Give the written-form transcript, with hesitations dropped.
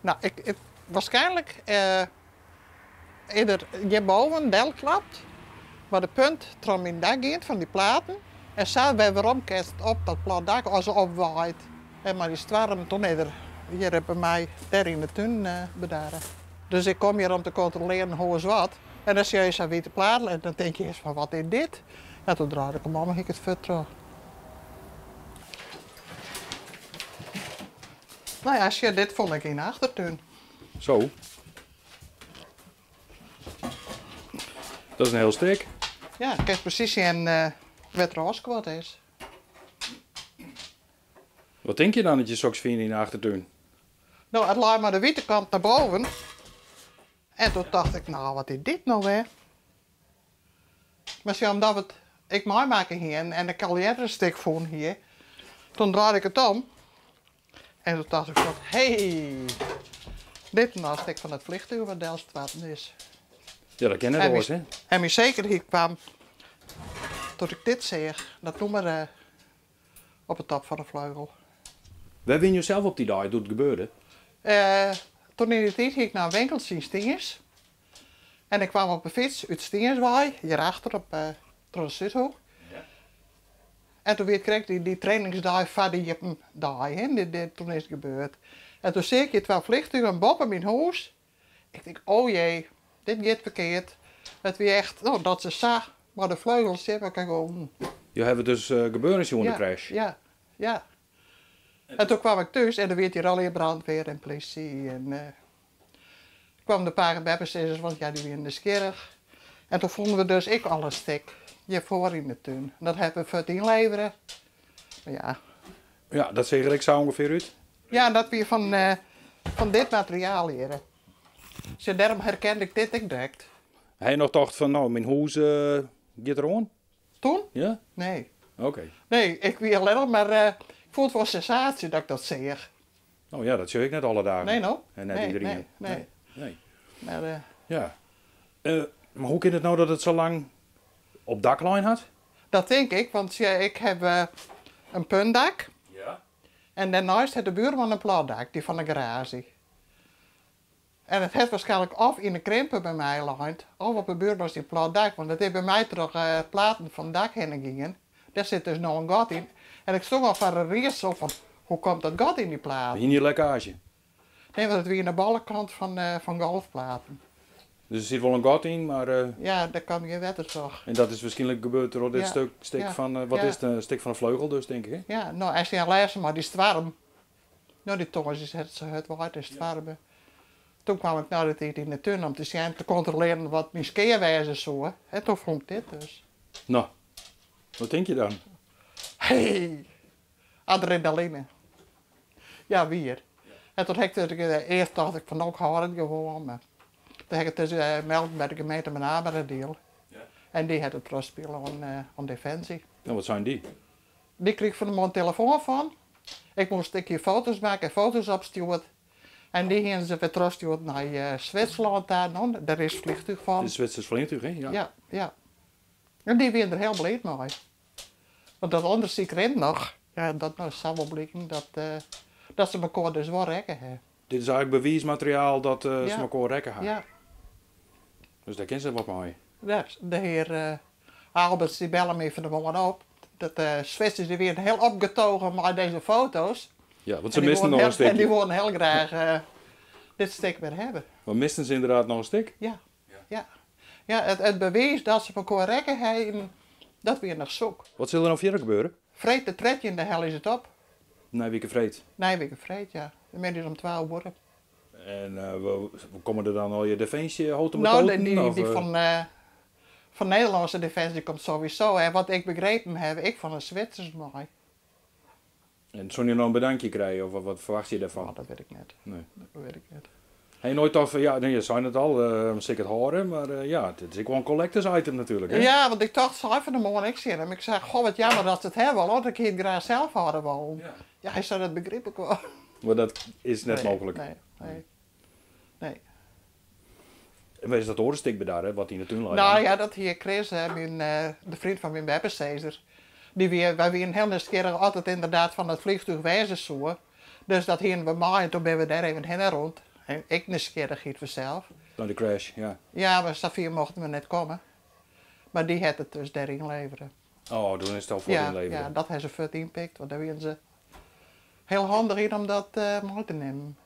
Nou, ik, ik, waarschijnlijk is er hjirboven delklapt, mar de punt troch myn dak giet fan dy platen en sa wer weromkeatst op dat plat dak as opwaait. En mei dy stoarm toen is er hjir by my dêr yn de tún bedarre. Dus ik kom hjir om te kontrolearjen hoe is wat. En dan sjoch je sa'n wite plaat en dan tink je earst fan wat is dit? En toen draaide ik him om en hie ik it fuort troch. Nou ja, sjoch, dit fûn ik yn de achtertún. Zo. Dat is in hiel stik. Ja, kinst presys sjen wêr't er ôfskuord is. Wat tink je dan as je soks fine yn de achtertún? No, it lei mei de wite kant nei boven. En toen tocht ik, no, wat is dit no wer? Mar sjoch, omdat we it ek meimakke hienen en ik al earder in stik fûn hie, toen draaide ik it om en toen tocht ik fan, hé, dit is no in stik fan it fleantúch wat delstoarten is. Ja, dat kin net oars, hè? En myn sekerheid kwam doe't ik dit seach, dat nûmer op de top fan de fleugel. Wêr wiene jo sels op dy dei doe't it gebeurde? Toen yn dy tiid hie ik nei in winkeltsje yn Stiens. En ik kwam op 'e fyts út Stiens wei, hjirachter op troch de Súdhoek. En toen wie it krekt dy trainingsdei foar de iepen dei, hè, toen is it gebeurd. En toen seach ik hjir twa fleantugen boppe myn hûs. Ik tink, oh jee, dit giet ferkeard. It wie echt, no, dat se sa mei de fleugels tsjin elkoar gongen. Jo hawwe it dus gebeuren sjoen, de crash? Ja, ja. En toen kwam ik thús en der wie hjir allegear brandweer en politie en kwam de pake en beppesizzers, want ja, dy wiene nijsgjirrich. En toen fûnen we dus ek al in stik hjirfoar yn de tún. Dat hawwe we fuort ynlevere. Mar ja. Ja, dat seach der ek sa ûngefear út? Ja, dat wie fan dit materiaal hjir. Sjoch, dêrom herkende ik dit ek direkt. Ha je noch tocht fan, no, myn hûs giet deroan? Toen? Ja? Nee. Oké. Nee, ik wie allinnich mar, ik fûn it wol in sensaasje dat ik dat seach. No ja, dat sjoch ik net alle dagen. Nee, no. En net Nee, iderien. nee, nee. Nee. Maar, Ja. Mar hoe kin it no dat it sa lang op dak lein hat? Dat tink ik, want sjoch, ik haw in puntdak. Ja. En dêrneist hat de buorman in plat dak, dy fan de garaazje. En it hat waarskynlik of yn de krimpe by my lein, of op de buorman syn plat dak, want it is by my troch platen fan it dak hinne gien. Dêr sit dus no in gat yn. En ik stong al foar in riedsel fan hoe komt dat gat yn dy platen? Hiene je lekkaazje? Nee, want it wie oan de boppekant fan golfplaten. Dus der sit wol in gat yn, mar. Ja, dêr kaam gjin wetter troch. En dat is wierskynlik gebeurd troch dit Ja, stik ja, fan, wat ja. is it, in stik fan in fleugel dus, tink ik, hè? Ja, no, en syn lêsten mei dy stoarm. No, dy tongersdeis hat it sa hurd waaid en stoarme. Toen kwam ik nei de tiid yn de tún om te sjen, te kontrolearjen wat myn skea wêze soe. En toen fûn ik dit dus. No, wat tink je dan? Hey, adrenaline. Ja, wier. En toen ha ik dus, earst tocht ik fan no, ik hâld it gewoan, mar toen ha ik it dus melden by de gemeente Menameradiel. En dy hat it trochspile oan Defensie. No, wat seinen dy? Dy krige fan 'e moarn telefoan fan. Ik moast ik hie foto's makke en foto's opstjoerd. En dy hiene se wer trochstjoerd nei Switserlân ta. No, dêr is it fleantúch fan. It Switsers fleantúch, hè? Ja. Ja, ja. En dy wiene der hiel bliid mei. Want dat ûndersyk rint noch. Ja, dat no sa wol bliken dat se mekoar dus wol rekke ha. Dit is eigentlik bewiismateriaal dat se Ja. mekoar rekke ha. Ja. Dus dêr kin se wat mei. Ja, de hear Alberts dy belle my fan 'e moarn op. Dat de Switsers dy wiene hiel opgetogen mei dizze foto's. Ja, want se En dy misten woenen noch in heel, en dy stikje. woenen hiel graach dit stik wer hawwe. Want misten se ynderdaad noch in stik? Ja, ja. Ja, it bewiis dat se mekoar rekke ha, dat wie noch zoek. Wat sil der no fierder gebeure? Freed de 13e helje se it op. Nije wike freed? Nije wike freed, ja. De middeis om 12 oere. En we komme der dan al je definsje houten No, metoaden, of, dy fan Nederlânske definsje komt sowieso. En wat ik begrepen haw, ek fan de Switsers mei. En soene je no in bedankje krije, of wat ferwachtsje je dêrfan? No, dat wit ik net. Nee. Dat wit ik net. Ha je noait tocht fan, ja, nee, je seinen it al, sil ik it hâlde, mar ja, it is ek wol in collectors item natuerlik, hè? Ja, want ik tocht sei fan 'e moarn ek tsjin him, ik sei, goh, wat jammer dat se it hawwe wolle, want ik hie it graach sels hâlde wollen. Ja. Ja, hy sei, dat begryp ik wol. Mar dat is net Nee, mooglik? nee, nee. Nee. En wêr is dat oare stik bedarre, wat yn de tún lei No dan? ja, dat hie Chris, hè, de freon fan myn beppesizzer. Dy wie, wy wiene hiel nijsgjirrich oft it ynderdaad fan it fleantúch wêze soe. Dus dat hiene we mei en toen binne we dêr even hinne rûn. En ek nijsgjirrichheid fansels. Nei de crash, ja. Ja, mar safier mochten we net komme. Mar dy hat it dus dêr ynlevere. Oh, doe is it al fuort Ja, ynlevere. ja, dat ha se fuort ynpikt, want dêr wiene se hiel handich yn om dat mei te nimmen.